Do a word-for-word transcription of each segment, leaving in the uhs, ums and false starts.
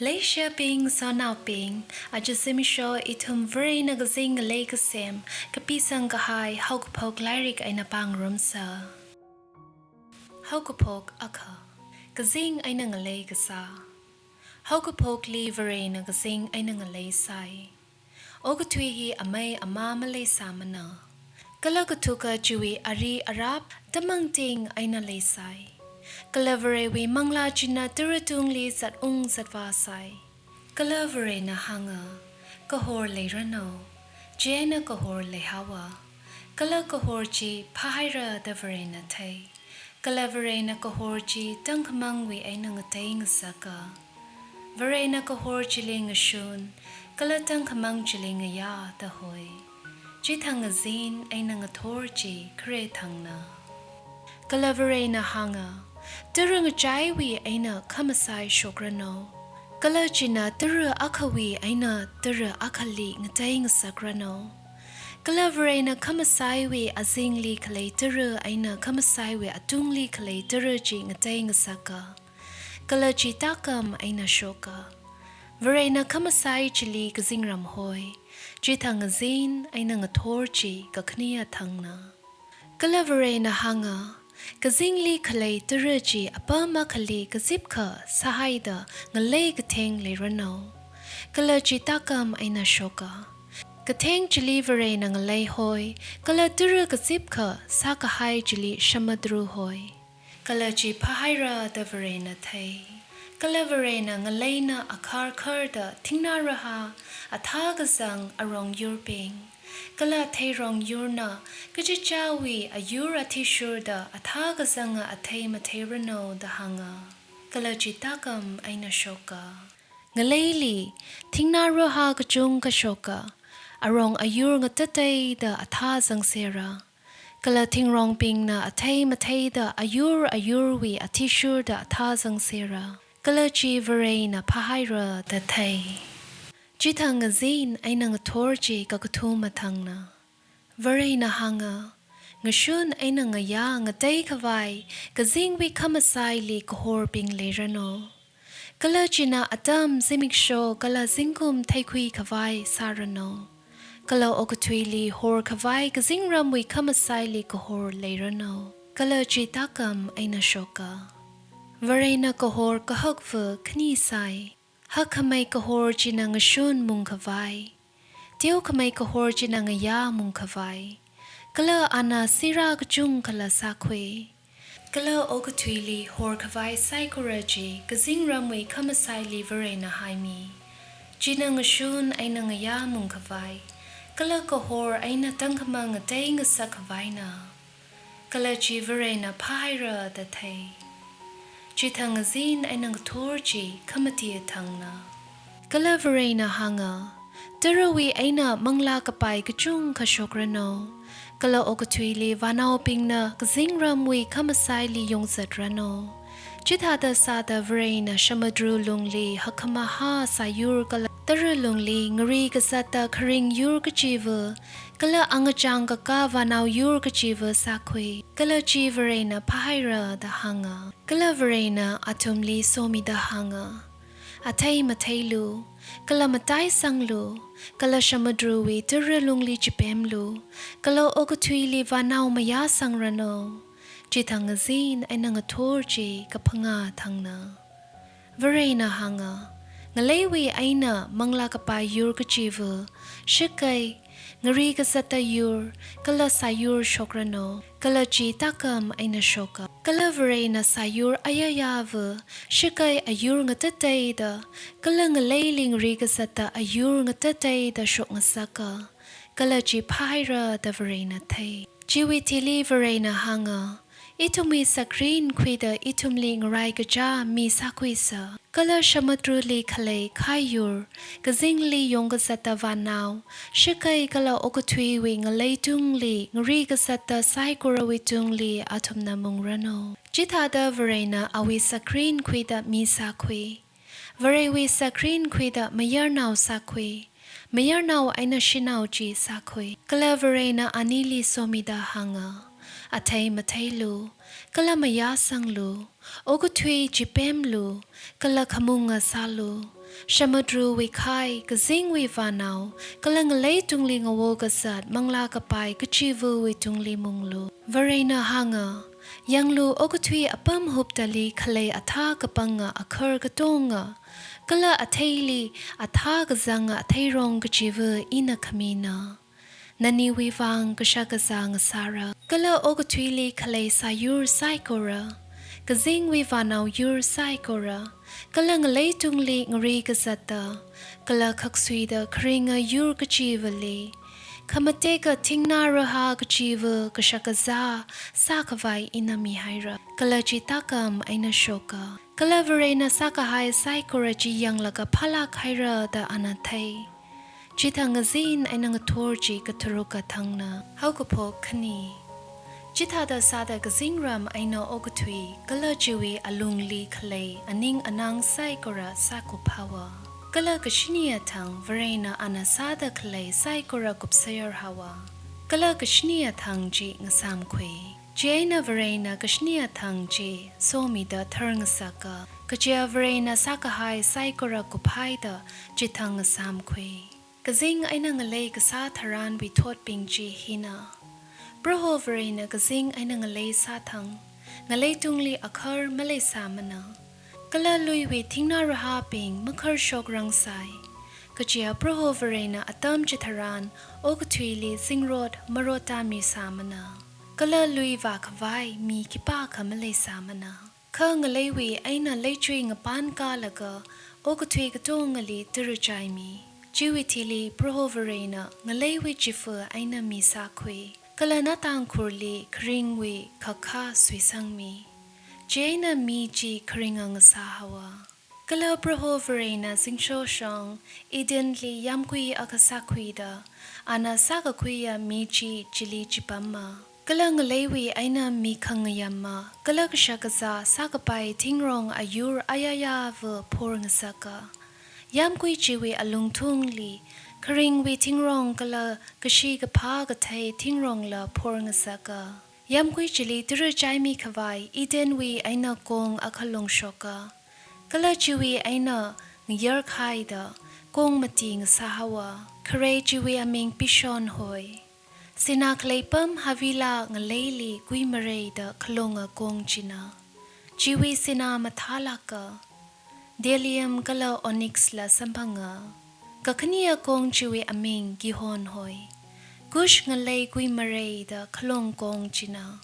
Leishiyabing, sonaobing, aja zimiksho ithum Varena kazing ngalei kasem, kapisang kahai haokaphok lairik eina pāngarumsa. Haokaphok akha. Kazing eina ngalei kasā. Haokaphokli Varena kazing eina ngalei sai. Okathui hi amei amā maleisāmana. Kala kathuka chiwui ari arap tamangting eina leisai. Kala Varewui manglā china tara tungli zatung zatvā sai. Kala Varena hānga, kahor leiranu. Chieina kahor leihaowa. Kala kahor chi phāhaira da Varena thei. Kala Varena kahor chi tangkhamangwui eina ngatei ngasaka. Varena kahor chili ngashun, kala tangkhamang chili ngayā da hoi. Chithang ngazin eina ngathor chi khare thangna. Kala Varena hānga, tara ngachaiwui eina khamasai shokranu. Kala china tara akhawui eina tara akhali ngatei ngasakranu. Kala Varena khamasaiwui azingli khalei tara eina khamasaiwui atungli khalei tara chi ngatei ngasaka. Kala chi tākam eina shoka. Varena khamasai chili kazingram hoi. Chithang ngazin eina ngathor chi kakhane thangna. Kala Varena hānga, kazingli khalei tara chi apam akhali kazipkha sāhaida ngalei katheng leiranu. Kala chi tākam eina shoka. Katheng chili Varena ngalei hoi, kala tara kazipkha sākahai chili samudru hoi. Kala chi phāhaira da Varena thei. Kala Varena ngaleina akharkharda thingnā raha, athā kazang arong yurbing, kala theirong yurna kachichāwui ayur athishurda athā kazanga athei matheiranu da hānga. Kala chi tākam eina shoka. Ngaleili, thingnā raha kachungkha shoka, arong ayur ngatateida athā zangsera. Kala thingrongbingna athei matheida ayur ayurwui athishurda athā zangsera. Kala chi Varena phāhaira da thei. Chithang ngazin eina ngathor chi kakathuma thangna. Varena hānga, ngashun eina ngayā ngatei khavai kazingwui khamasaili kahorbing leiranu. Kala china atam zimiksho kala zingkum theikhui khavai sāranu. Kala okathuili hor khavai kazingramwui khamasaili kahor leiranu. Kala chi tākam eina shoka. Varena kahor kahakva khani sai. Hakkhamei kahor china ngashun mung khavai. Teokhamei kahor china ngayā mung khavai. Kala ana sirā kachungkhala sākhui. Kala okathuili hor khavai saikora chi kazingramwui khamasaili Varena haimi. China ngashun eina ngayā mung khavai. Kala kahor eina tangkhamang ngatei ngasak khavaina. Kala chi Varena phāhaira da thei. Chithang ngazin eina ngathor chi khamati thangna. Kala Varena hānga, tarawui eina manglā kapai kachungkha shokranu. Kala okathuili vānaobingna kazingramwui khamasaili yongzatranu. Chithāda sāda Varena samudru lungli hakkhamahā sāyur kala tara lungli ngari kazata kharing yur kachiva, kala angachang kakā vānao yur kachiva sākhui. Kala chi Varena phāhaira da hānga. Kala Varena athumli somida hānga, athei matheilu, kala mataisanglu, kala samudruwui tara lungli chipemlu, kala okathuili vānao mayāsangranu. Chithang ngazin eina ngathor chi kaphangā thangna. Varena hānga, ngaleiwui eina manglā kapai yur kachiva, shakei, ngari kazata yur, kala sāyur shokranu. Kala chi tākam eina shoka. Kala Varena sāyur ayayāva, shakei ayur ngatateida, kala ngaleili ngari kazata ayur ngatateida shokngasaka. Kala chi phāhaira da Varena thei. Chiwui thili Varena hānga, ithumwui sakrin khuida ithumli ngarai kachā mi sākhuisa. Kala samudruli khalei khai yur, kazingli yong kazata vānao, shakei kala okathuiwui ngalei tungli, ngari kazata saikorawui tungli athumna mungranu. Chithāda Varena awui sakrin khuida mi sākhui. Varewui sakrin khuida mayarnao sākhui. Mayarnao eina shanao chi sākhui. Kala Varena anili somida hānga, athei matheilu, kala mayāsanglu, okathui chipemlu, kala khamunga sālu, Samudruwui khai, kazingwui vānao, kala ngalei tungli ngawo kazat manglā kapai kachivawui tungli munglu. Varena hānga, yanglu okathui apam huptali khalei athā kapanga akhar katonga, kala atheili athā kazanga atheirong kachiva ina khamina. Naniwui vang kashakazā ngasāra, kala okathuili khalei sāyur saikora, kazingwui vānao yur saikora, kala ngalei tungli ngari kazatta, kala khaksuida kharinga yur kachivali, khamateka thingnā rahā kachiva kashakazā sākhavai ina mihaira, kala chi tākam eina shoka. Kala Varena sākahai saikora chi yanglaga phālāk haira da ana thei. Chithang ngazin eina ngathor chi katharuka thangna. Haokaphok khani. Chithāda sāda kazingram eina okathui, kala chiwui alungli khalei aning anang saikora sākup haowa. Kala kashini athang Varena ana sāda khalei saikora kupsayar haowa. Kala kashini athang chi ngasāmkhui. Chieina Varena kashini athang chi somida thar ngasaka, kaja Varena sākahai saikora kuphaida chithang ngasāmkhui. Kazing eina ngalei kasā tharanwui thotbing chi hina. Proho Varena kazing eina ngalei sāthang, ngalei tungli akhar maleisāmana. Kala luiwui thingnā rahābing makharshokrangsai. Kaja Proho Varena atam chitharan okathuili zingrot marottāmisāmana. Kala lui vākhavai mi khipākha maleisāmana. Kha ngaleiwui eina leichui ngapānkālaga okathui katongali tarachaimi. Chiwui thili Proho Varena ngaleiwui chifa eina mi sākhui. Kala nātāngkhurli kharingwui khakha suisangmi. Chieina mi chi kharinga ngasā haowa. Kala Proho Varena zingshoshong Edenli yāmgui akha sākhuida, ana sākakhuiya mi chi chili chipamma. Kala ngaleiwui eina mi khangayamma, kala kashakazā sākapai thingrong ayur ayayava phor ngasaka. Yāmgui chiwui alungthungli, kharingwui thingrong kala kashi kaphā kathei thingrongla phor ngasaka. Yāmgui chili tarachaimi khavai Edenwui eina kong akha longshoka. Kala chiwui eina ngayarkhaida kong mati ngasā haowa. Khare chiwui aming Pishon hoi. Sinā khalei pam Havilah ngaleili kuimareida khalonga kong china. Chiwui sinā mathālāka. Bdellium kala onyx la samphanga. Kakhaniya kong chiwui aming Gihon hoi. Kush ngalei kuimareida khalong kong china.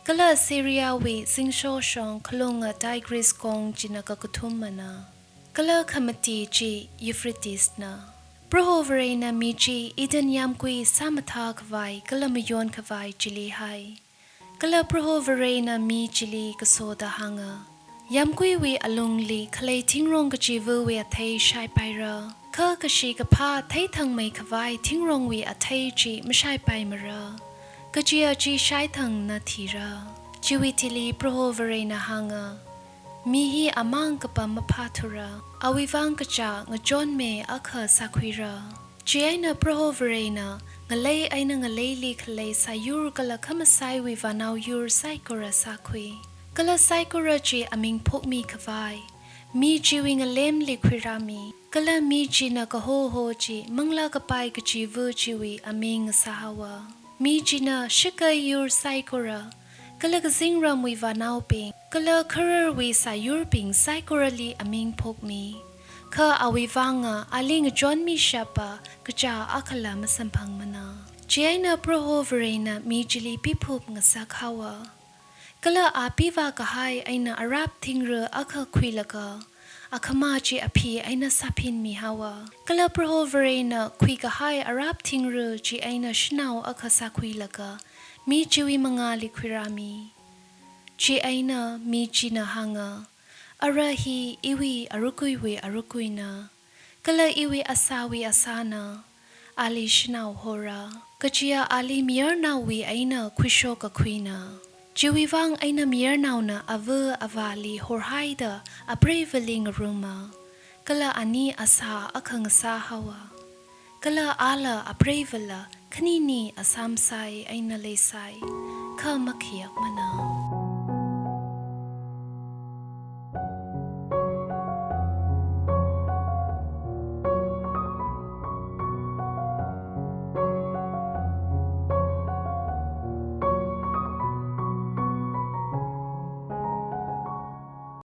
Kala Assyriawui zingshoshong khalonga Tigris kong china kakathumana. Kala khamati chi Euphratesna. Proho Varena mi chi Eden yāmgui sāmathā khavai kala mayon khavai chili hai. Kala Proho Varena mi chili kasoda hānga, yāmguiwui alungli khalei thingrong kachivawui athei shaipaira. Kha kashi kaphā theithangmei khavai thingrongwui athei chi mashaipaimara. Kajiya chi shaithangna thira. Chiwui thili Proho Varena hānga, mi hi amang kapam maphāthura. Awui vang kachā ngachonme akha sākhuira. Chieina Proho Varena ngalei eina ngaleili khalei sāyur kala khamasaiwui vānao yur saikora sākhui. Kala saikora chi aming phokmi khavai mi chiwui ngalemli khuirāmi. Kala mi china kahoho chi manglā kapai kachiva chiwui aming ngasā haowa. Mi china shakei yur saikora, kala kazingramwui vānaobing, kala khararwui sāyurbing saikorali aming phokmi. Kha awui vanga ali ngachonmishapa kachā akhala masamphangmana. Chieina Proho Varena mi chili piphup ngasak haowa. Kala a pivā kahai eina arap thingra akha khuilaga, akhama chi aphi eina sāphinmi haowa. Kala Proho Varena khuikahai arap thingra chi eina shanao akha sākhuilaga, mi chiwui mangāli khuirāmi. Chieina mi china hānga, ara hi iwui arukuiwui arukuina, kala iwui asāwui asāna, ali shanao hora. Kajiya ali mayarnaowui eina khuishok kakhuina. Chiwui vang eina mayarnaona ava avāli horhaida apreivali ngaruma. Kala ani asā akha ngasā haowa. Kala ala apreivala khanini asam sai eina leisai, kha makhayakmana.